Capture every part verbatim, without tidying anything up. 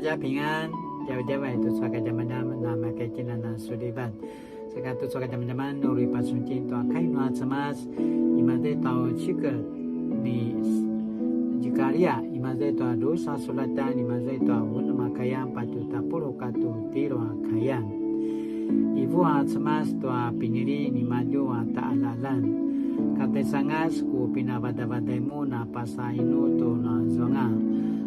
大家平安, djavadjavay tucu a kadjamadjaman a makaitjinan a sulivat. Saka tucu a kadjamadjaman, uri pasuncin tua kai nua Cemas, imaza i tua cikel ni Zikaria, imaza i tua drusa sulatan, imaza i tua unem a kayan, patju tapuluq katua tjelu a kayan. Ivu a Cemas tua pinili nimadju a taqaljaqaljan. Katjaisangas ku pinavadavaday mun a pasa inu tu na zuanga.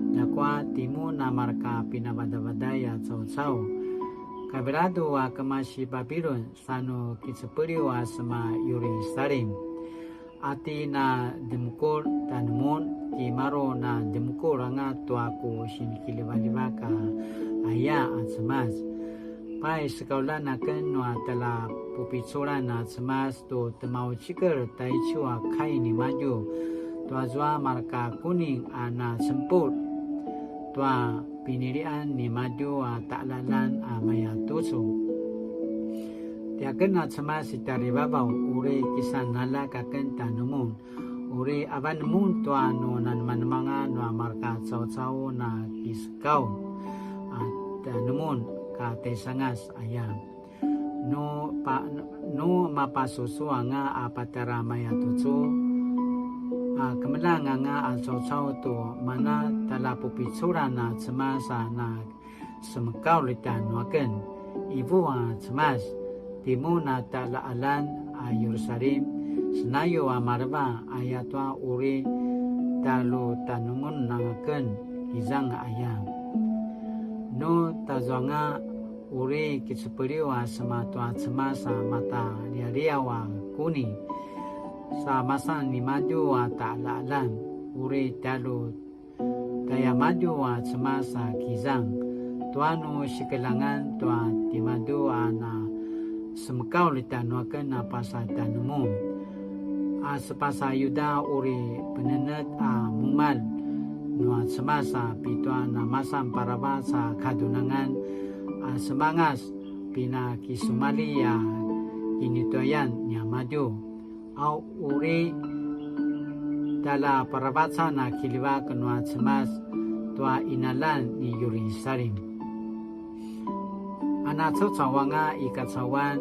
Ljakua timun a marka pinavadavaday a caucau. Kaviladu a kemasi Babilun, sa nu kicepeliw a sema Yerusalim. A ti na demukul tanumun, ti maru na demukul anga tua ku sinikiljivaljivak a aya a Cemas. Pai sekaulan aken nua tjaljapupiculan a Cemas tu temaucikel taicu a kai nimadju, tua zua marka kuning a na semput tua pinilian nimadju a taqaljaqaljan a maya tucu. Tiaken a Cemas i tjarivavaw, uri kisan aljak aken tanumun, uri avan mun tua nu nanemanemanga nua marka caucau na kisekaw a tanumun katjaisangas aya. Nu pa, nu mapasusu anga a patjara maya tucu, a kemeljang anga a caucau tu mana tjaljapupiculan a Cemas a na semekaulj tjanuaken. Ivu a Cemas, timun a taqaljaqaljan a Yerusalim, senayu a maleva, ayatua uri tjalju tanumun anga aken, kizang aya. Nu tazuanga uri kicepeliw a sema tua Cemas a matalialiaw a kuni, sa masan nimadju a taqaljaqaljan, uri tjalju tjaiamadju a Cemas a kizang, tua nu sikeljangan tua timadju a na semekaulj tjanuaken a pasa tjanumun. A sepasa Yuda uri penenetj a mumalj nua Cemas a pitua na masan paravac a kadjunangan a semangas pinakisumalji a kinituayan niamadju. A uri tjaljaparavacan a kiljivak nua Cemas tua qinaljan ni Yerusalim. A na caucau anga i kacauan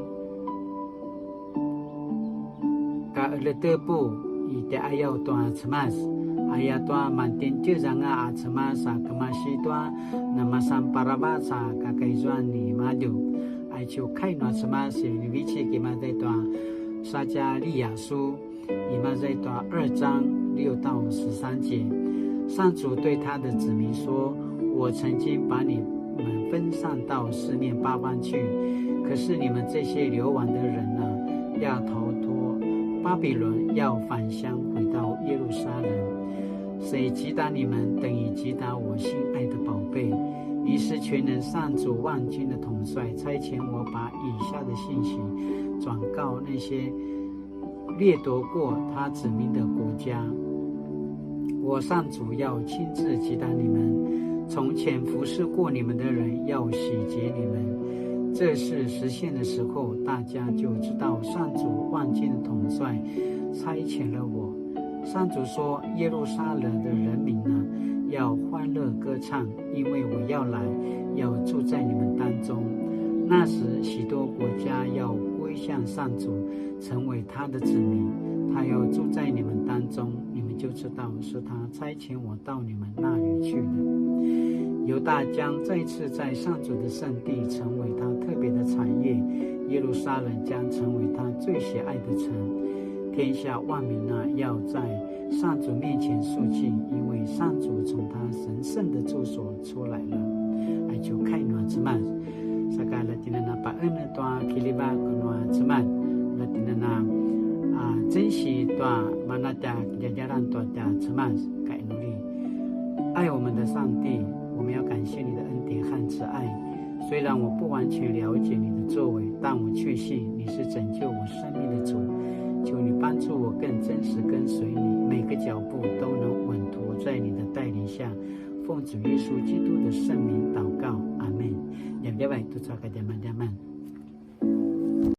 ka qeletepu i tjaiqayaw tua Cemas. Ayatua mantjintjez anga a Cemas a kemasi tua na masan paravac a kakaizuan nimadju. Aicu kai nua Cemas i vinivecik imaza i tua Sacaliyasu, imaza i tua 二章六到十三节。上主对他的子民说：我曾经把你们分散到四面八方去，可是你们这些流亡的人啊，要逃脱巴比伦，要返乡回到耶路撒冷。谁击打你们，等于击打我心爱的宝贝。于是全能上主万军的统帅差遣我把以下的信息转告那些掠夺过他子民的国家：我上主要亲自击打你们，从前服侍过你们的人要洗劫你们。这事实现的时候，大家就知道上主万军的统帅差遣了我。上主说：耶路撒冷的人民啊，要欢乐歌唱，因为我要来，要住在你们当中。那时，许多国家要归向上主，成为他的子民，他要住在你们当中，你们就知道是他差遣我到你们那里去的。犹大将再次在上主的圣地成为他特别的产业，耶路撒冷将成为他最喜爱的城。天下万民啊，要在上主面前肃静，因为上主从他神圣的住所出来了。Aicu kai nua Cemas. Saka la tjinana pa'en tua kiljivak nua Cemas. La tjinana, a, 珍惜 tua mana tja djadjalan tua tja Cemas. Kainuli. 爱我们的上帝，我们要感谢你的恩典和慈爱。虽然我不完全了解你的作为，但我确信你是拯救我生命的主。求你帮助我更真实跟随你，每个脚步都能稳妥在你的带领下。奉主耶稣基督的圣名祷告，阿们。Djavadjavay tucu a kadjamadjaman.